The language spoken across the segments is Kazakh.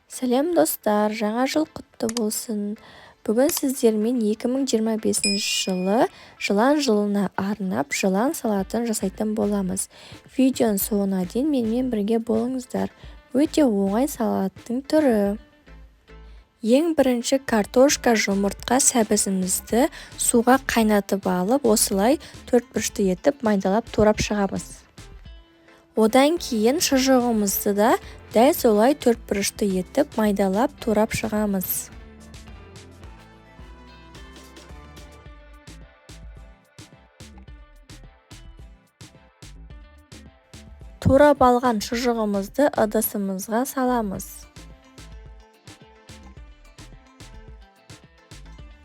Сәлем достар, жаңа жыл құтты болсын. Бүгін сіздермен 2025 жылы жылан жылына арнап жылан салатын жасайтын боламыз. Видеоның соңына дейін менімен бірге болыңыздар. Өте оңай салаттың түрі. Ең бірінші картошка, жұмыртқа, сәбізімізді суға қайнатып алып, осылай төртбұрышты етіп майдалап турап шығамыз. Одан кейін шұжығымызды да дәл солай төртбұрышты етіп майдалап турап шығамыз. Турап алған шұжығымызды ыдысымызға саламыз.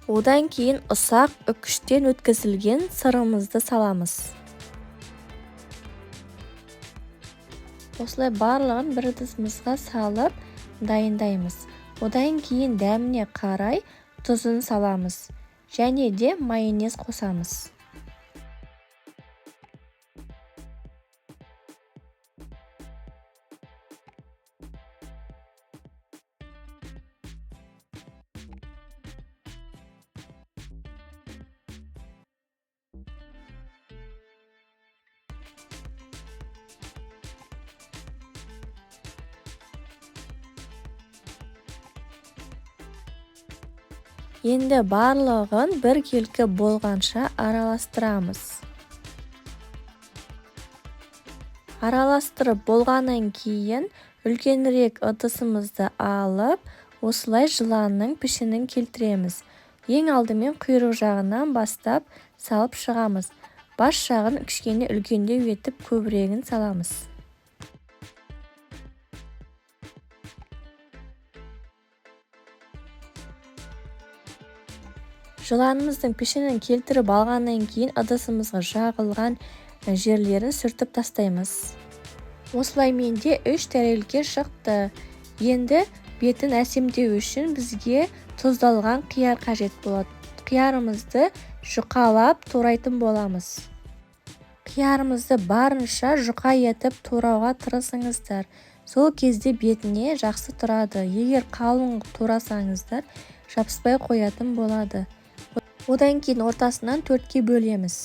Одан кейін ұсақ үкіштен өткізілген сырымызды саламыз. Осылай барлығын бір ыдысымызға салып дайындаймыз. Одан кейін дәміне қарай тұзын саламыз және де майонез қосамыз. Енді барлығын біркелкі болғанша араластырамыз. Араластырып болғаннан кейін үлкенірек ыдысымызды алып, осылай жыланның пішінін келтіреміз. Ең алдымен құйрық жағынан бастап салып шығамыз. Бас жағын кішкене үлкендеу етіп көбірегін саламыз. Жыланымыздың пішінін келтіріп алғаннан кейін ыдысымызға жағылған жерлерін сүртіп тастаймыз. Осылай менде 3 тәрелке шықты. Енді бетін әсемдеу үшін бізге тұздалған қияр қажет болады. Қиярымызды жұқалап турайтын боламыз. Қиярымызды барынша жұқа етіп турауға тырысыңыздар. Сол кезде бетіне жақсы тұрады. Егер қалың турасаңыздар, жабыспай қоятын болады. Одан кейін ортасынан 4-ке бөлеміз.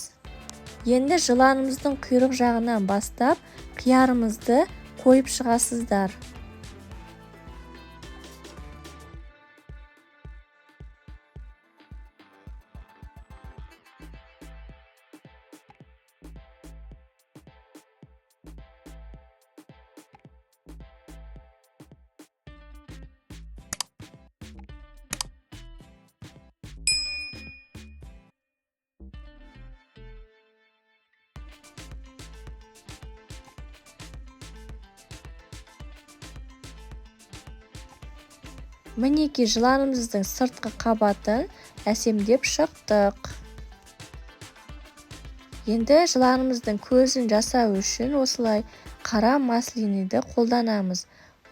Енді жыланымыздың құйрық жағынан бастап қиярымызды қойып шығасыздар. Мінекей жыланымыздың сыртқы қабатын әсемдеп шықтық. Енді жыланымыздың көзін жасау үшін осылай қара маслинді қолданамыз.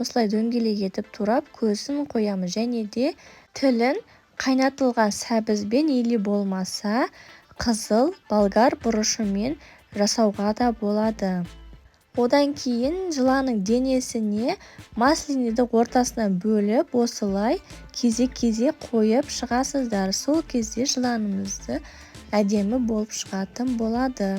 Осылай дөңгелек етіп турап көзін қоямыз және де тілін қайнатылған сәбізбен или болмаса қызыл болгар бұрышымен жасауға да болады. Одан кейін жыланның денесіне маслинді ортасынан бөліп, осылай кезек-кезек қойып шығасыздар. Сол кезде жыланымызды әдемі болып шығатын болады.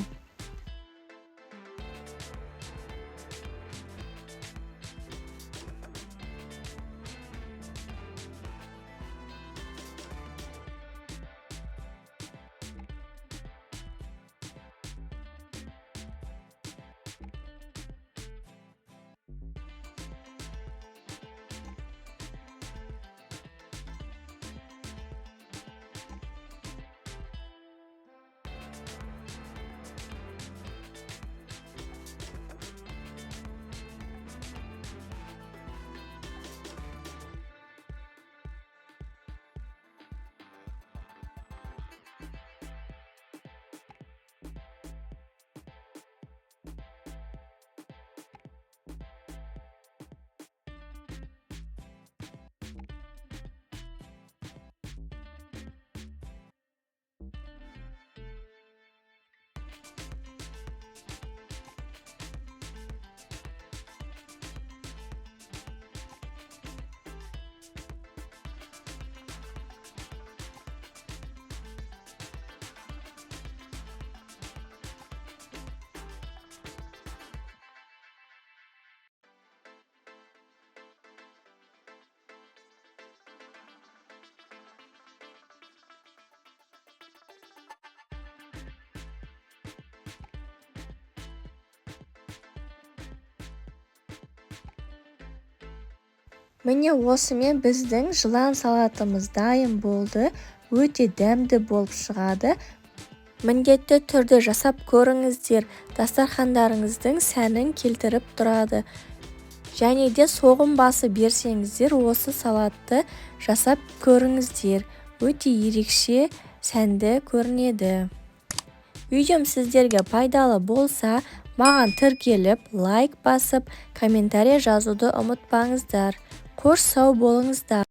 Міне, осымен біздің жылан салатымыз дайын болды. Өте дәмді болып шығады. Міндетті түрде жасап көріңіздер, дастархандарыңыздың сәнін келтіріп тұрады. Және де соғым басы берсеңіздер, осы салатты жасап көріңіздер, өте ерекше сәнді көрінеді. Видеом сіздерге пайдалы болса, маған тіркеліп, лайк басып, комментарий жазуды ұмытпаңыздар. Қош, сау болыңыздар!